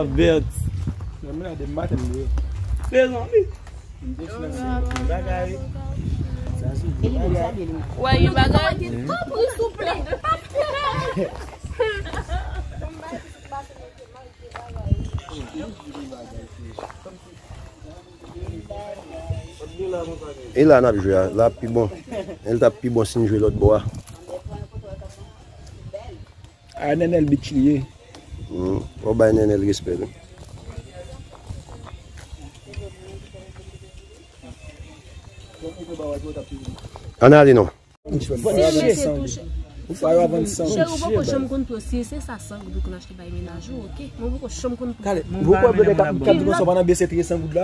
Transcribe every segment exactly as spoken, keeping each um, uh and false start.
Vèt. Nan mwen la de maten m ye. Mezanmi. Bagay. Wè, yon bagay. Tanpri, souple. Pa fè. E la n ap jwe a, la ap pi bon. E l t ap pi bon si n jwe lòt bò a. A, Nenel Beach li ye. Hmm, fò w bay Nenel respè tou. Ann ale non. Cheri, ou poko janm konn pou yo, si se sa san goud ou konn achte bay mennaj ou, oke? Men ou poko janm konn pou yo. Kilòt.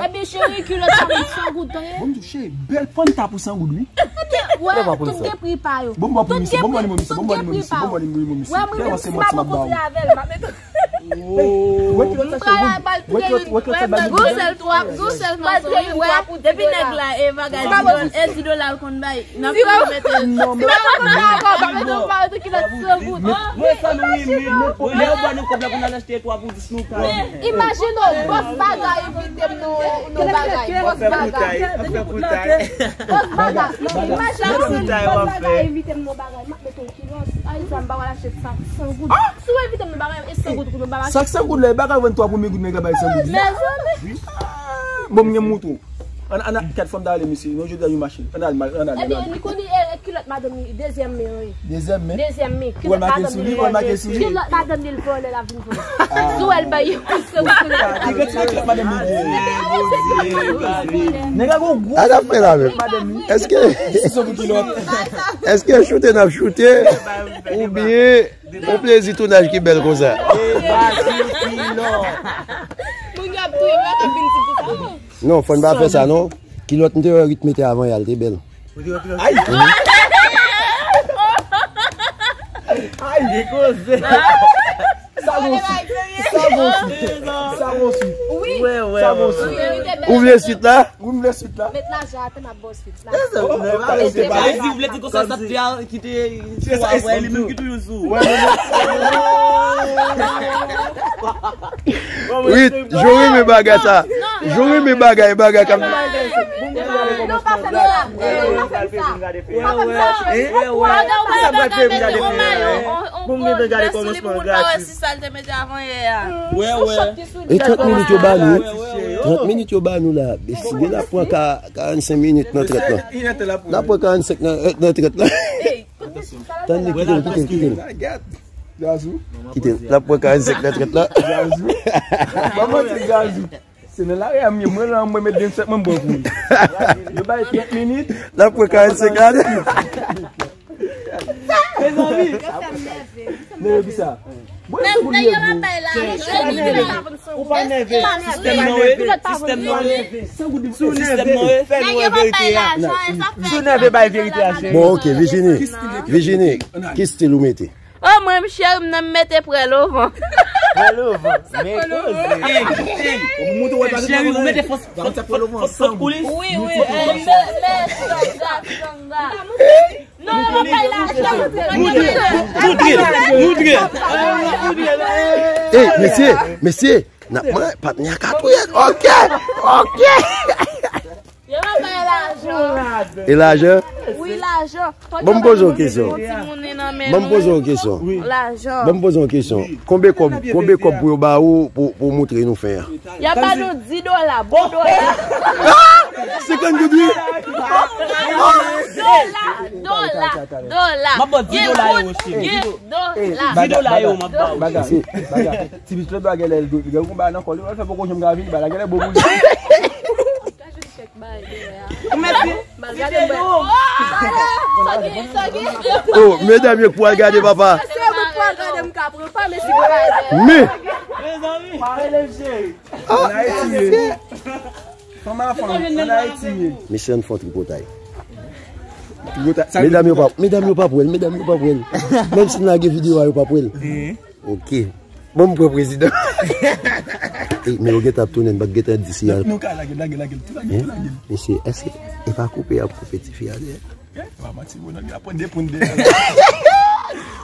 Ebyen, cheri, kilòt sa vin san goud tande. Bon, m tou cheri, bèl panta pou san goud, wi. Ebyen, wè, tout gen pri pa yo. Tout gen pri, tout gen pri pa yo. Wè, mwen menm, si m ap kontre avè l, m ap mete Gon sèl twa, gon sèl twa pou di dola. Depi nèg la e bagay di dola, e di dola l konn bay. N ap mete. Si w pa konn sa ankò, m ap mete yon bagay tou kilòt san goud. Mwen sa nou renmen, lè yo ba nou kòb la pou n al achte twa pou dis nou ka. Imajine w, bòs bagay envite m nan yon bagay, bòs bagay. Bòs bagay. Imajine w, bòs bagay envite m nan yon bagay. Kilòs, Ayiti, m pa wè l achte sak san goud. Si w envite m nan bagay, e san goud pou nou bagay. Sak san goud la, e bagay vann twa premye goud, men ka bay san goud. Mezanmi. Bon, m gen mouton. Ann, ann, kat fò m ta ale, mesye. Non, jodi a yon machin. Ann al, ann al, ann al. Ebyen, li konn li, e, e, kilòt madanm li, dezyèm men, wi. Dezyèm men? Dezyèm men. Kilòt madanm li, li vòlè. Kilòt madanm li, li vòlè, l ap vin vòlè. Si w wè l bay, se ou ki lè. Li retire kilòt madanm li. Nèg la gon gwo. Sa n ap fè la menm? Èske, èske choute n ap choute? Oubyen yon plezi tounaj ki bèl konsa. Moun yo ap touye m, yo ap vin di pou sa. Non, fò n pa fè sa non. Kilòt m te wè Rit mete avan yè a, l te bèl. Ay! Ay! Gen koze. Sa gon swit. Sa gon swit. Sa gon swit. Wi. Sa gon swit. Ou vle swit la? Ou vle swit la? Met lajan atè, m ap ba w swit la. Vle di, vle di konsa sa te al ki te sou a, wè, li menm ki toujou sou. Wi, Jory renmen bagay sa. Jory renmen bagay, bagay k ap. Non, pa fè m sa. Non, pa fè m sa. Bon, m gentan gade kòmansman gratis. Sa l te mete avan yè a. Wè, wè. E trant minit yo ba nou. Trant minit yo ba nou la. Mesye, n ap pran ka, karannsenk minit nan trant lan. N ap pran karannsenk nan, nan trant lan. Tande, kite l, kite l, kite l. Gazou. Kite l. N ap pran karannsenk nan trant lan. Gazou. Manman ti Gazou. Se nan lari a m ye, mwen la, mwen met vennsenk mwen, m pran pou li. Yo bay trant minit. L ap pran karannsenk ane. Mezanmi. Nève sa. Bon, se pou li. Ou pa nève. Sistèm nan, wi. Sistèm nan, wi. Sou sistèm nan, wi. Fè nou wè verite a. Si w nève, bay verite a, cheri. Bon, ok, Virginie. Virginie, ki stil ou mete? Oh, mwen, cheri m nan, m mete prèl ovan. Prèl ovan. Men koze. Cheri, ou mete fòs, fòs, fòs, fòs kouli? Wi, wi. Non, non, non, pa la. Moudre, moudre, moudre. Ey, mesye, mesye, n ap manje, patnè a ka touye. Ok, ok. Yo pa bay lajan. E lajan? Wi, lajan. Bon, m poze w kesyon. Bon, m poze w kesyon. Lajan. Bon, m poze w kesyon. Konbyen kòb, konbyen kòb pou yo ba ou pou, pou w montre nou fen an? Y ap ba nou dis dola, bon dola. Senkant goud, wi. Dola, dola, dola. M ap ba w dis dola ewo, cheri. Dis dola. Dis dola ewo, m ap ba w. Baga, baga. Ti pitit la, baga, lè l do, li gen yon bagay nan kò li, w al fè poko janm ka vini, bagay la, gen lè bon pou li. Ou mèsi. Oh, medam yo k pral gade papa. Se mwen k pral gade, m ka pran pa, men si pral gade. Men. Mezanmi. Parle, cheri. An Ayiti ye. Fanm a fanm, an Ayiti ye. Mesye, ann fè yon tripotay. Tripotay, sa medam yo pa, medam yo pa pwèl, medam yo pa pwèl. Menm si n lage videyo a, yo pa pwèl. Ok. Bon, m pran prezidan. Ey, men yo gentan ap tounen, m pa t gentan di si y a. Nou ka lage, lage, lage, lage, lage. Mesye, èske e pa koupe y ap koupe tifi a dèyè? Eh, pa manti, bon, nèg la pran de poun dèyè.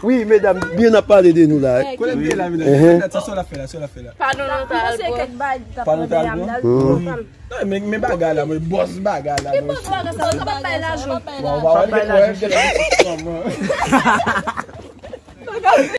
Wi, medam, byen ap pale de nou la. Kote m te la, medam? Ehe. Sa, sa w ap fè la, sa w ap fè la? Pa nan nòtal, bro. Pa nan nòtal, bro? Non, men, men bagay la, mwen, bòs bagay la, mwen. Waw, waw, waw, waw.